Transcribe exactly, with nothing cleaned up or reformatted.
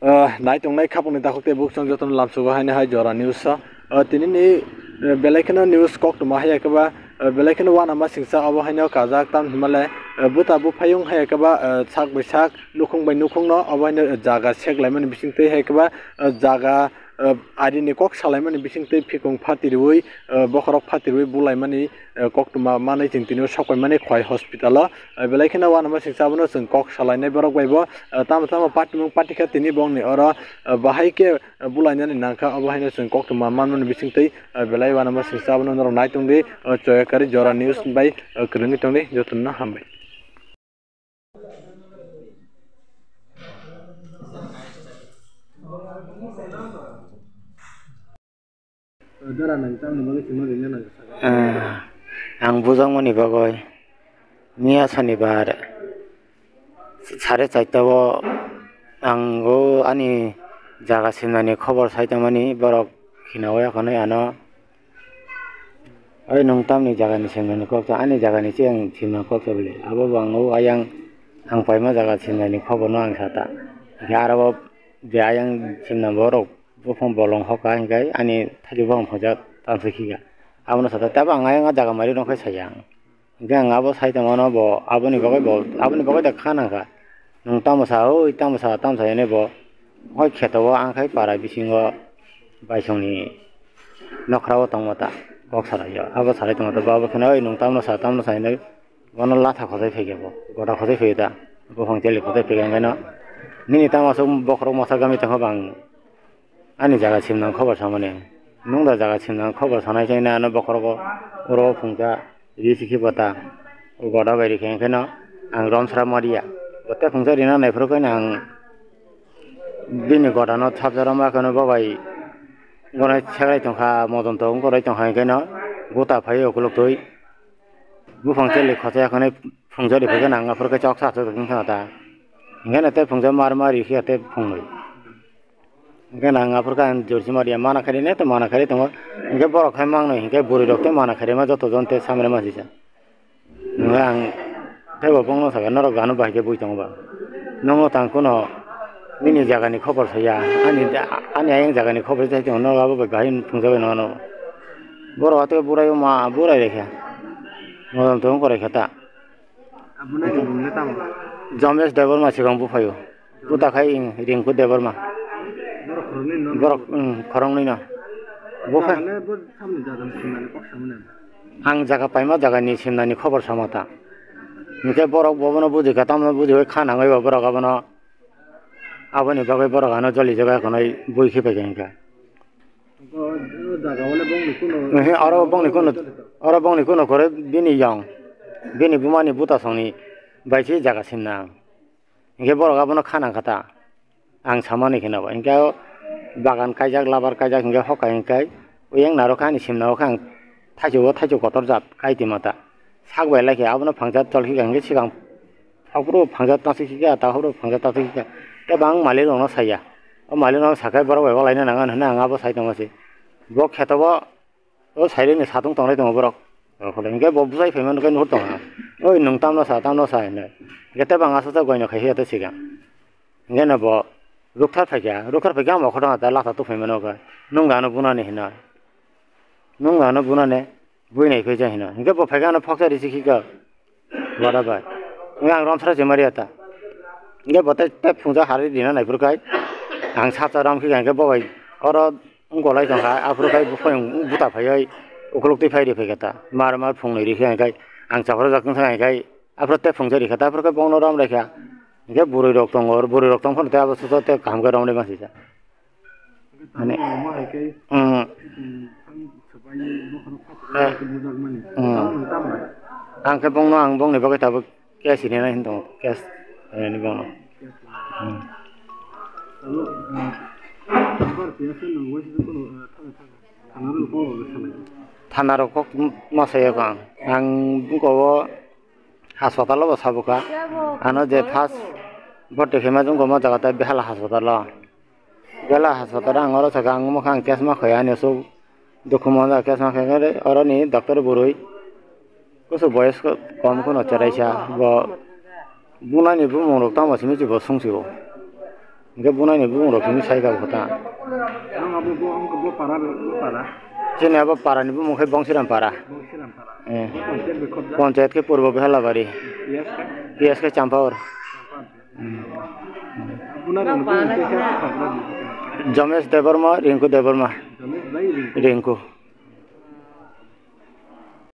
Ah, nai tongnai khapangni takhuk tei bukhuk chwng jotono lamsugo haino hai jora news o. Ah, tinini, eh, belai kheno news koktwma hai khe ba, eh, belai kheno uanama singcha obo haino kajak, tamni hwnba le, eh, buta buphayung hai khe ba, eh, sak bai sak, nukhung bai nukhungno obo haino jaga sek laimani bisingtwi hai khe ba, eh, jaga, eh, arini kok salaimani bisingtwi phikung phatiriwi, eh, bokhorok phatiriwi bulaimani, eh, koktwma manwi chwng tini o sokpaimani Khowai hospital o. Eh, belai kheno uanama singcha abono chwng kok salainai borok bai bo, eh, tamo tamo party mung party kha tini bongni oro, eh, bahai khe, eh, bulainani nangkha, obo haino chwng koktwma manmani bisingtwi, eh, belai uanama singcha abono norok nai tongdi, eh, Choyakari Jora News bai, eh, kwrwngwi tongdi, jotono hambai. Dara nang tamni bagwi sima ringna nang saka. Ah, ang bujakmani bagwi miya sonibar sare charta o ang o ani jaga simnani khobor sai tongmani borok khina o ekhonwi ano. Oi, nwng tamni jagani simnani kok sa, ani jagani se ang simna kok sa bwle. Abo bo ang o ayang ang paima jaga simnani khobor no ang sa ta. Hingke aro bo je ayang simna borok buphang bolong hoka hingke ani thailik buphang phunsa tamsai khika. Abono sa ta, tebo ang ayang a jaga mari rok khe saya ang. Hingke ang abo sai tongmano bo aboni bagwi bo, aboni bagwi da kha nangkha. Nwng tamo sa, oi, tamo sa, tamo sa, hwnwi bo hoi kheto o ang khai para bisingo baisongni nokra o tongma ta kok salai o. Abo salai tongma ta, bo abo kheno, "Oi, nwng tamno sa, tamno sa," hinwi bono latha khosai phaikhe bo, goda khosai phaiyo ta, buphang cheli khosai phaikhe, hingkheno nini tamo aswk bokhorok mosa gami tongkha bang. Ani jaga simnang khobor samani. Nwng da jaga simnang khobor sanai chai na ano bokhorogo oro phungsa ri sikhi bota goda bai rikhe, hingkheno ang romsra moriya. Bote phungsa rina naiphuru khe ang bini goda no thapjak rwma kheno bo bai gonai segrai tongkha, modon to wngkha rai tongkha, hingkheno guta phai ukuluk twi buphang cheli khochai khwnwi phungsa riphai kheno ang aphuru khe choksa achuk wngkha ta. Hingkheno tei phungsa mar mar rikhe tei phungnwi. Hingke nang aphuru khe ang jorsi moriya mana khairino tei mana khairi tongo. Hingke borok hai mangnoi hingke bwrwi rok tei mana khairima joto jon tei samrima sisa. Hingke ang teibo bongno sakha norok ano bahai khe bui tongo ba. Nongo tang kuno nini jagani khobor saya, ani, ani ayang jagani khobor sai tongo, norok abo bai bahai phungjabai nangano. Borok atwi burai ma burai rekha. Modom tong korai kha ta. Aboni bumung le tamo? Jomesh Debbarma sikang buphaio. Buta khai Rinku Debbarma. Borok khoroknwi no? Borok, um, khoroknwi no. Bupha- Jaga le bo samni jaga ni simnani kok samani. Ang jaga paima jaga ni simnani khobor sama ta. Hingke borok bobono bujikha, tamno bujiwi kha nangwi ba borok abono. Aboni bagwi borok ano joli jaga khwnai bui khibai kha hingkha. Ehe, oro bongni kuno, oro bongni kuno kore bini yong, bini bumani butasongni bai se jaga simna ang. Hingke borok abono kha nangkha ta, ang samani kheno bo. Hingke o bagan kaijak, labar kaijak, hingke hokai hingke oyang narwkha ani simna o khe ang thaichuk o thaichuk kotor jat kai twi mata. Sak bai lai khe abono phangsa tol khe hingke sikang Haphuru phangsa tangsi khe, ta haphuru phangsa tangsi khe. Tei bang malik rokno saya. O malik rok sakai borok bai walaina nangan hwnwi ang abo sai tongma se. Bo kheto bo o sairing ni satung tongnai tongo borok. Hingke bo bwsai phaimani khe nuhur tongo. Oi nwng tamno sa, tamno sa hinwi. Hingke tei bang aswk goino khai khe tei sikang. Hingke no bo rukthar phaikha, rukthar phaikhe ang bo khotang ta latha tuphaimano khe. Nwng ano bunani hinwi. Nwng ano bunani bui nai phai ja hino. Hingke bo phaikhe ano phoksa risi khika. Wada bai. Hingke ang romsra se mari ata. Hingke bo tei, tei phungsa hari dina nai phuru kai. Ang sacha ram khika hingke bo bai oro wngkolai tongkha. Aphuru kai buphang buta phaioi ukuluk twi phai ri phaikha ta. Mar mar phung nai ri khe hingke ang chaphra jak wngkha hingke aphuru tei phungsa ri kha ta. Aphuru kai bongno ram rai kha. Hingke bwrwi rok tongo, bwrwi rok tong phano tei abo susa tei kaham khe romwi masa. Mane, mm, eh, mm. Ang khe bongno, ang bongni bagwi tabuk cash rinani hinwi tongo, cash rinani bongno. Mm. Thana rok kok ma saya kho ang. Ang bwkha o Haspatal o bo sabukha. Ano je first bhorti khaima jwng koma jaga tei Behala haspatal o. Behala haspatal o ang oro sakha ang omo khe ang case ma khaya ani aswk dukhu monjak case ma khaya khe oroni doctor bwrwi kusu boyos kom kheno cheraisa bo bunani bumung rok tamo simi se bo sung si o. Hingke bunai ni bumung rok hini sai kha kota. Ang abo bo, ang bo para, bo para. Chini abo para ni bumung khe Bongsiram para. Bongsiram para. Eh. Panchayat bikhob da. Panchayat khe Purbo Behalabari. P S khe? P S khe Champaur. Champaur. Hmm. Bunai ni bumung khe khe Champaur. Jomesh Debbarma, Rinku Debbarma. Jomesh bai Rinku. Rinku.